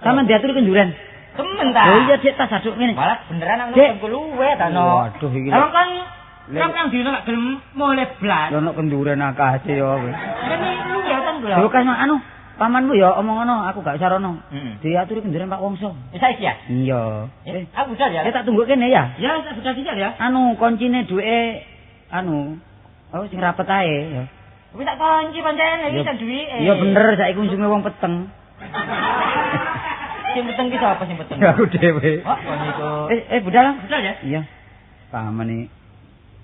Sampeyan diaturi kenduren. Temen ta? Lho iya Dik tas aduk ngene. Malah beneran ana wong luwe ta no. Waduh iki. Lah kan nang dino gak gelem mulih blas. Lho nek kenduren akeh ya kowe. Kene luwe ten lho. Lho kan anu pamanmu ya omong ngono aku gak sarono. Diaturi kenduren Pak Wongso. Wis saiki ya? Iya. Aku budal ya. Ya tak tunggu kene ya. Ya tak budal dhisik ya. Anu koncine duweke anu oh sing rapet ae ya. Wis tak kunci pancen iki sak duwike. Iya bener saiki unjume wong peteng. Sing peteng ki sapa sing peteng? Aku dhewe. Oh, kon iku. Budal. Budal ya? Iya. Paman iki.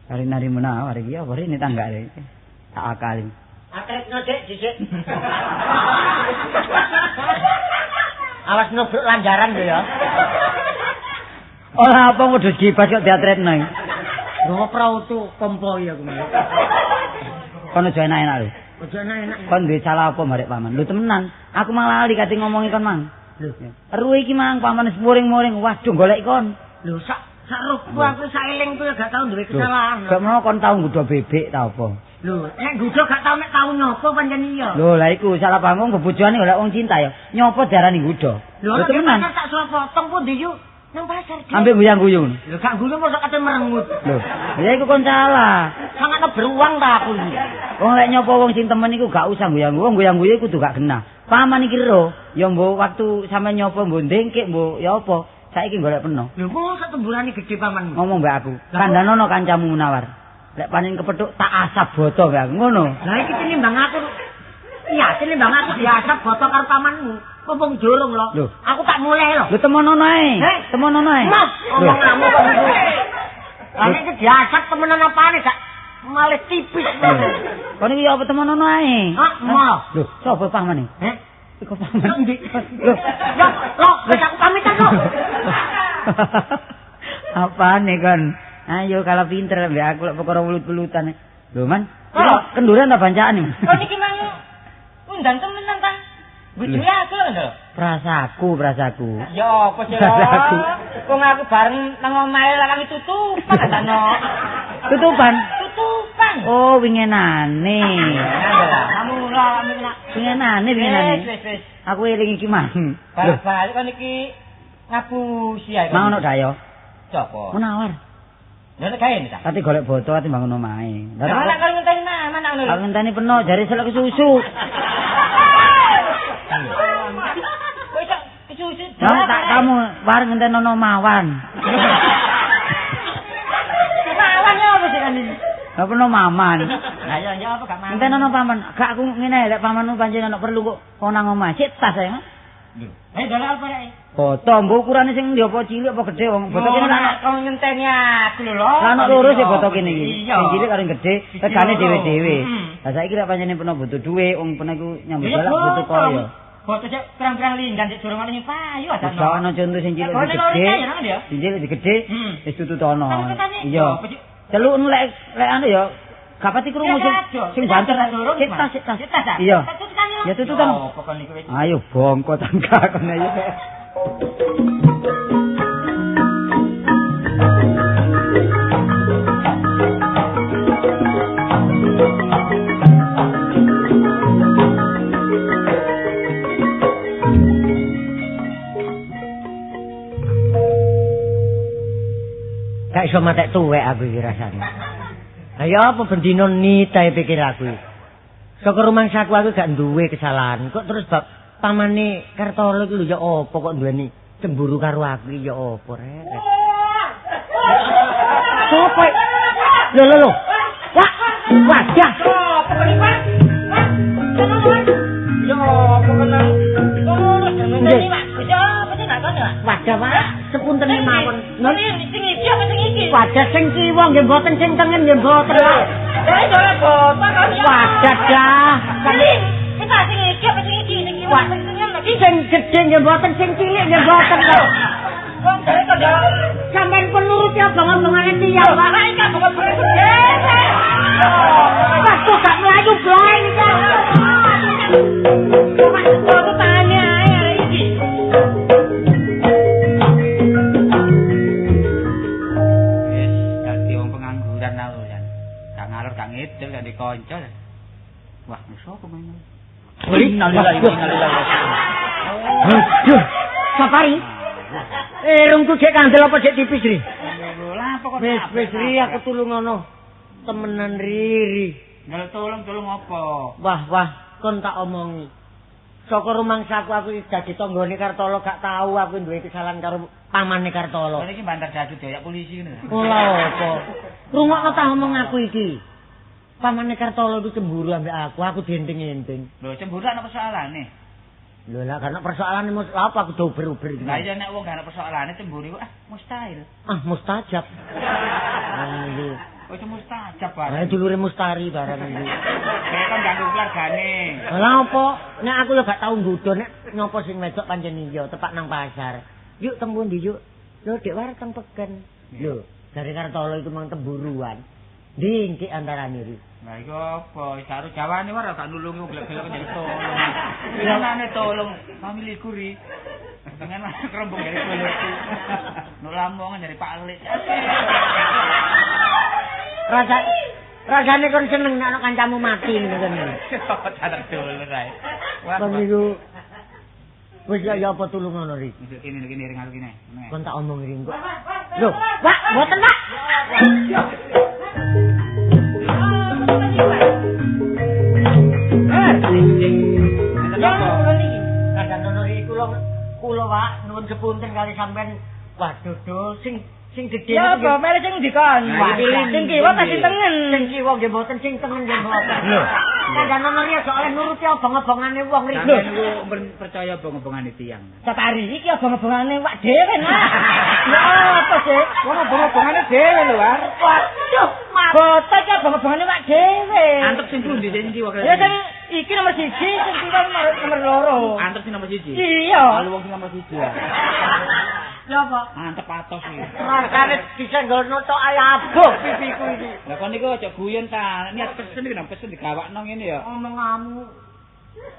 Nari-nari menawa iki apa rene tanggane. Tak akali. Atretno Dik dhisik. Awas nubruk lanjaran lho ya. Ora apa wedhus gibas kok diatretno iki. Nggawa prautu kompoi aku. Kon aja enak-enak lho. Aja enak-enak. Kon duwe salah apa marek paman? Lho temenan, aku malah lali kate ngomongi kon mang. Lho, ero iki mang paman wis muring-muring, waduh golek kon. Lho sak rohku aku saelingku ya gak tau duwe kesalahan. Gak mau kon tau nggodho bebek ta apa? Lho, nek nggodho gak tau nek tau nyopo pancen iya. Lho, lah iku salah paham bebojone golek wong cinta ya. Nyopo diarani nggodho. Lho, temenan. Tak suruh potong pundi yuk? Nang pasar. Ambek guyang-guyung. Lho, gak guyu mosok kate merengut. Lho, ya iku kon salah. Sangane beruang ta aku iki. Wong lek nyopo wong sing temen iku gak usah guyang-guyung, guyang-guyu kudu gak genah. Paman iki ro, ya mbok waktu sampe nyopo mbok ndengkik mbok ya apa. Saiki golek peno. Lho, mosok temburane gedhe pamanmu. Ngomong mbek aku. Kandhanono kancamu Munawar. Lek panen kepethuk tak asap boto mbek aku ngono. Lah iki tinimbang aku. Iya, tinimbang aku diasap boto karo pamanmu. Wong jorong lho. Aku tak mulih lho. Lho temonono ae. Temonono ae. Mas, omonganmu kok ngono. Lah nek iki diasap temenan apane gak malih tipis lho. Kon iki apa temonono ae? Hah, moh. Lho, sapa pamane? Heh? Iku paman. Endi? Lho, ya, lho, wis aku pamitan lho. Apane kon? Ayo kalau pinter mbek aku lek perkara wulut-wulutan. Lho, Man. Kenduran ta bancaan iki? Kon iki mang undang temenan ta? Bojone aku lho. Prasaku. Ya apa sih lho? Wong aku bareng nang omahe lawangi tutupan ta no. Tutupan? Tutupan. Oh, wingenane. Amula amula. Wingenane, wingenane. Wis, wis. Aku eling iki mang. Balik-balik kon iki ngapusi ae. Mang ono dayo. Sopo? Munawar. Lha nek gawe ta? Ati golek boto ati bangun omahe. Lah nek kon ngenteni maman ngono lho. Aku ngenteni peno jare selek susu. Kok iso kesusu? Lah tak kamu war ngenteni ono mawan. Lah peno maman. Lah iya ya apa gak mangan. Entenono paman. Gak aku ngene lek pamanmu pancen ana perlu kok kon nang omah. Sik tas ae. Lho, ayo dolek apa rek? Boto mbok ukurane sing ndi apa cilik apa gedhe wong boto kene lan kok ngenteni aku lho lho. Lah ana loro sih boto kene iki. Sing cilik karo gedhe, regane dhewe-dhewe. Lah saiki lek pancene peno butuh dhuwit, wong peno iku nyambut galak butuh kaya. Boto cek pirang-pirang linggan cek durung ana sing payu ada. Wis ana conto sing cilik gedhe. Sing cilik gedhe wis tututono. Iya. Celuk lek lek anu ya gak pati krungu sing banter sik tas sik tas. Iya. Ya tututan. Ayo bongko tangga kono ayo. Gak iso matek tuwek aku iki rasane. Ayo apa bendino nitae pikir aku. Saka rumangsaku aku gak duwe kesalahan. Kok terus bab pamane Kartolo iku lho ya apa kok duweni cemburu karo aku ya apa rek. Sopo? Lho lho lho. Wah, wadah. Ya apa kenal. Wadah, Pak. Sepunten mawon. Sing iki apa sing iki? Wadah sing kiwa nggih mboten sing tengen nggih mboten, Pak. Wadah dah. Sing iki apa sing iki? Sing kiwa sing tengen lagi. Sing gedhe nggih mboten, sing cilik nggih mboten, Pak. Wong jare kok sampean pun nuruti abang-abangane tiyang, Pak. Lah iki abang-abangane dhewe. Pas kok gak mlayu blae iki. Mas kok tangane ae arek iki. Wis dadi wong pengangguran aku jan. Gak ngalor gak ngidul gak dikonco. Wah, sapa main? Innalillahi wa inna ilaihi raji'un. Aduh, Safari. Irungku jek kandel apa jek tipis ri? Lah apa kok wis wis ri aku tulungono. Temenan Riri. Njaluk tolong-tolong apa? Wah wah, kon tak omongi. Saka rumangsaku aku iki dadi tanggane Kartolo gak tau aku duwe kesalahan karo pamane Kartolo. Lah iki bantar dadu dioyak polisi ngono. Ora apa. Rungokno ta omong aku iki. Pamane Kartolo iku cemburu ambek aku, aku dienting-enting. Lho cemburu ana persoalane. Lho lah karena persoalane mesti apa aku dober-uber iki. Lah iya nek wong gak ana persoalane cemburu iku ah mustahil. Ah mustajab. Lho. Wis mustajab barang. Lah dulure mustari barang iki. Kayak kan ganggu keluargane. Lah apa? Nek aku yo gak tau nggodho nek nyopo sing wedok pancen iya tepak nang pasar. Yuk teng pundi yuk? Lho Dek War teng peken. Lho, jare Kartolo iku mang temburuan. Dingkik antarane ri. Lah iku apa? Karo jawane wae gak nulungi wong gelek-gelek jadi tolong. Pirangane tolong familiku ri. Dengan kerombong dari dulurku. Nuk Lamongan dari Pak Lik. Rasane kon seneng nek ana kancamu mati ngono kan. Tatar dulur ae. Kon niku wis ya apa tulungono ri. Kene kene ring aku kene. Kon tak omong ri kok. Lho, Pak, mboten, Pak. Kula Pak nuwun sepunten kali sampean. Waduh do sing sing gedhe ya apa melu sing ndi kon? Sing kiwa ta sing tengen? Sing kiwa nggih mboten, sing tengen nggih mboten. Lho, kandhane ri aja oleh nuruti obong-obongane wong ri. Sampeyan niku percaya obong-obongane tiyang. Sapari iki obong-obongane wak dhewe nah. Ya apa sih? Wong obong-obongane dhewe lho, War. Waduh, bote iki obong-obongane wak dhewe. Antep sing pundi sing kiwa? Ya sing iki nomor 1, sing kiwa nomor 2. Antep sing nomor 1. Iya. Lalu wong sing nomor 1 ya. Ya apa? Mantep atos iki. Rasane disenggolno tok ae abuh pipiku iki. Lah kon niku aja guyon ta. Niat pesen iki nang pesen digawakno ngene ya. Omonganmu.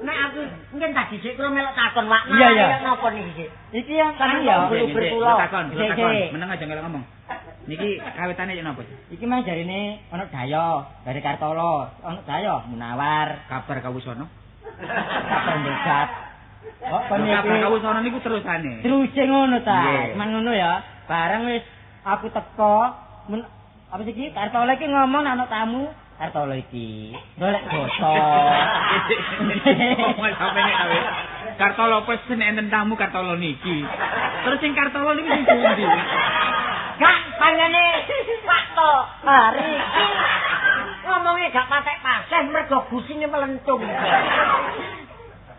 Nek aku mungkin tadi sik kula melok takon Wak. Iya iya. Napa niki sik? Iki yang kan ya kula takon, kula takon. Meneng aja ngelok ngomong. Niki kawitane yen napa? Iki mah jarine ana dayo dari Kartolo, ana dayo Munawar, kabar kawusono. Kabar ndegat. Oh, kabar kawusono niku terusane. Teruse ngono ta. Cuman ngono ya. Bareng wis aku teko, apa sih iki? Kartolo iki ngomong ana tamu, Kartolo iki golek boto. Ngomong sampe nek awe. Kartolo pesen enten tamu Kartolo niki. Terus sing Kartolo niki sing pundi? Gak panjane Pak To hari iki Ngomongnya gak patek paseh mergo gusine melentung.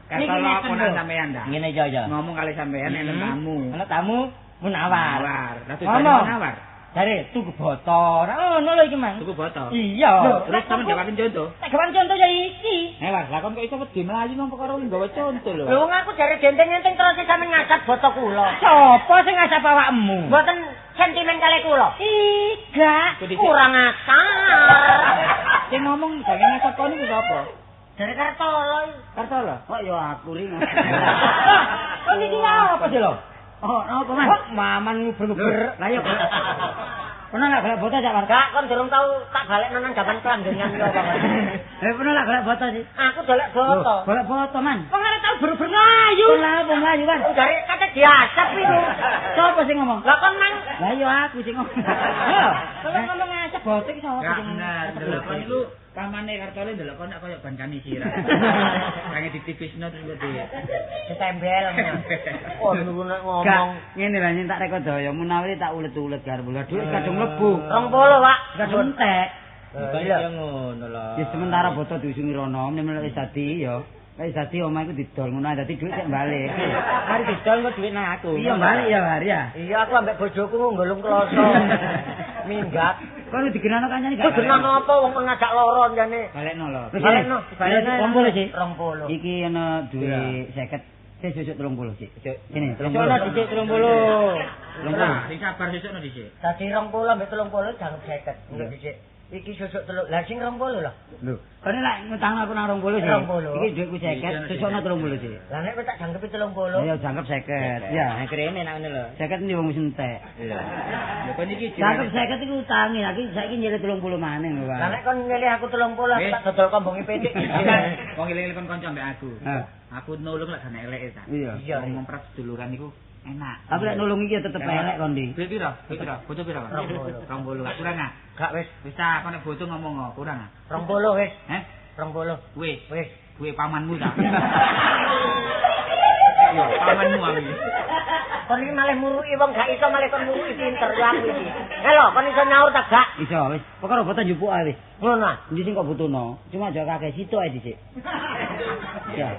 Niki ngeten sampean ta. Ngene iya. Ngomong kali sampean enten tamu. Ana tamu Munawar. Lah tujuane Munawar. Jare tuku boto. Ora ngono lho iki, Mang. Tuku boto. Iya. Terus sampean gawaken conto. Tak gawaken conto ya iki. War, lah kon kok iso wedi mlayu nang perkara nggawa conto lho. Lho wong aku jare genteng-genteng terus sampean ngasap boto kula. Sopo sing ngasap awakmu? Mboten sentimen kali kula. Iga, kurang asar. Sing ngomong jare ngasap kon iku sapa? Jare Kartolo. Kartolo? Kok ya aku ring. Kok niki apa sih lho? Oh, napa, Mas? Maman nguber-nguber. Lah yo. Pernah lak golek boto sak, War? Gak, kon durung tau tak balekno nang jaman pelanggengan yo apa. Pernah lak golek boto sih? Aku golek boto. Golek boto, Man. Wong arep tau beru-beru mlayu. Lah apa mlayu, War? Jare kate diasap iku. Sopo sing ngomong? Lah kon nang. Lah yo aku sing ngomong. Lho, kalau ngomong ngasap boto iki sapa sing ngomong? Delok kon iku pamane Kartole ndelok kon kaya ban kani sirah. Kange ditipisno terus kok ditembel. Oh, niku nek ngomong ngene lha yen tak reko daya Munawir tak ulet-ulet karo bola dhuwit kadung mlebu. 20, Pak. Kadung entek. Iya ngono lho. Ya sementara boto diusungi rono nek wis dadi ya. Wis dadi omah iku didol ngono dadi dhuwit sik balik. Mari didol kok dhuwit nang aku. Iya balik ya, War ya. Iya aku ambek bojoku nggolong kloso. Minggat. Kon digenano kancane gak? Digenano apa wong ngajak loro jane. Balekno lho. Balekno. Balekno 20 sih. 20. Iki ana dhuwit 50. Sik sesuk 30 sik. Kene 30. Sesuk dhisik 30. 30. Sing sabar sesuk dhisik. Dadi 20 ambek 30 jangkep 50. Engko dhisik. Iki sesuk 3. Lah sing 20 lho. Lho, kene lek ngutang aku nang 20 sih. Iki dhuwitku 50, sesukno 30 sih. Lah nek kowe tak jangkepi 30. Ya jangkep 50. Ya, krene nang ngene lho. 50 ndi wong wis entek. Iya. Lho kon iki jangkep 50 iku utange, aku saiki nyilih 30 maneh lho, Pak. Lah nek kon nyilih aku 30 aku tak dodol kombonge pitik. Wong eling-eling kon kanca ambek aku. Aku nulung lek gak eleke ta. Iya. Wong memprat seduluran iku enak. Tapi lek nulung iki ya tetep elek kon ndi. Duit piro? Duit piro? Butuh piro? 20. 20. Kurang ah? Gak wis. Wis ta, kon nek butuh ngomong kurang ah. 20 wis. Heh? 20. Wis. Wis. Duwe pamanmu ta. Yo, pamanmu aku iki. Kon iki malah muruki wong gak iso malah kon muruki pinter aku iki. Halo, kon iso nyaur ta gak? Iso wis. Perkara boten njupuk ae wis. Ngono ah. Endi sing kok butuhno? Cuma aja kakek situ ae dhisik. Ya.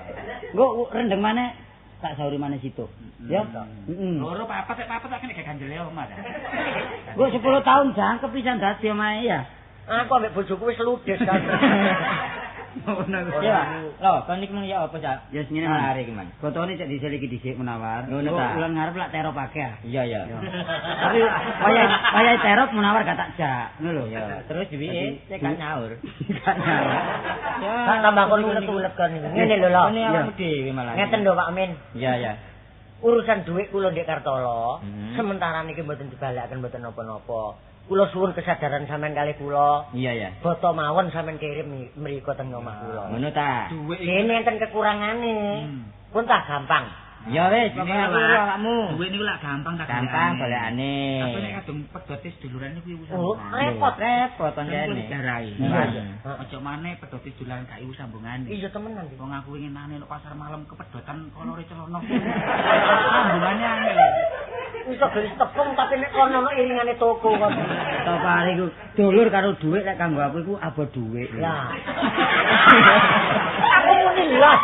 Engko rendeng maneh tak sauri maneh situ. Ya. Heeh. Loro papat nek papat tak kene gak ganjele omah ta. Engko 10 tahun jangkep pisan dadi omahe ya. Aku ambek bojoku wis ludes kan. Ya, lho, kon iki mung ya apa, Cak? Ya ngene mari iki, Mas. Botone cek diseliki dhisik Munawar. Ngono ta. Ulan ngarep lak terop akeh. Iya, iya. Tapi wayahe terop Munawar gak tak jak, ngono lho. Ya, terus duwike cek gak nyaur. Gak nyaur. Ya, tambah kon ulet-ulet kon iki. Ngene lho, lho. Ngene awakmu dhewe malah. Ngeten lho, Pak Amin. Iya, iya. Urusan dhuwit kula ndek Kartolo, sementara niki mboten dibalekaken mboten napa-napa. Kula suwun kesadaran sampean kalih kula. Iya, iya. Boto mawon sampean kirim mriko teng omah kula. Ngono ta. Dhuwit iki enten kekurangane. Pun tak gampang. Ya wis, pokoke awakmu. Dhuwit niku lak gampang ta. Gampang golekane. Tapi nek kadung pedote seduluran niku iku Oh, repot, repot pancene. Digarai. Aja maneh pedote seduluran gak iku sambungane. Iya temenan. Wong aku winginane nek pasar malam kepedotan kolore celana. Sambungane angel. Iso gelis tepung tapi nek kono ono iringane toko kok. Topare iku dulur karo dhuwit lek kanggo aku iku abot dhuwit. Lah. Aku muni lah.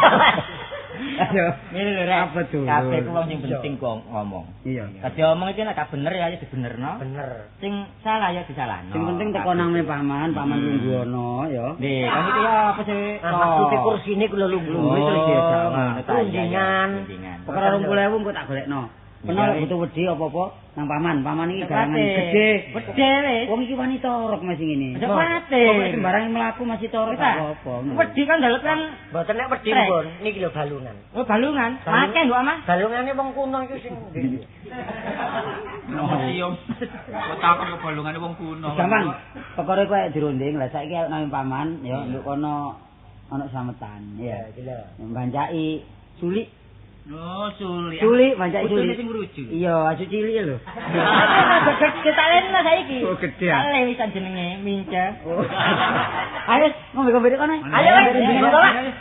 Ayo, ngene lho rek. Abot dulur. Kabeh ku wong sing penting kok ngomong. Iya. Dadi omong iki nek gak bener ya dibenerno. Bener. Sing salah ya disalahno. Sing penting teko nang paman, paman lungguh ono ya. Nggih, kan iki ya apa sih? Maksude kursine ku lho lungguh. Terus diajak. Rundingan. Perkara 20.000 engko tak golekno. Pernah lek butuh wedi apa-apa nang paman, paman iki garangan gede. Gede wis. Wong iki wani torok masih ngene. Aja kuwatir. Pokoke sembarang mlaku masih torok gak apa-apa. Wedi kan njaluk kan mboten nek wedi pun niki lho balungan. Oh balungan. Akeh lho Mas. Balungane wong kuno iki sing Siom. Kok takon ke balungane wong kuno. Gampang. Perkara iku ae dirunding. Lah saiki nang paman ya nduk kono ana slametan ya. Iki lho. Bancaki sulik. Oh, sulik. Sulik, bancaki sulik. Putune sing ngruju. Iya, asu cilik lho. Gede tak leno saiki. Oh, gede ah. Le wisan jenenge mince. Ayo, ngombe-ngombe kono. Ayo, wis.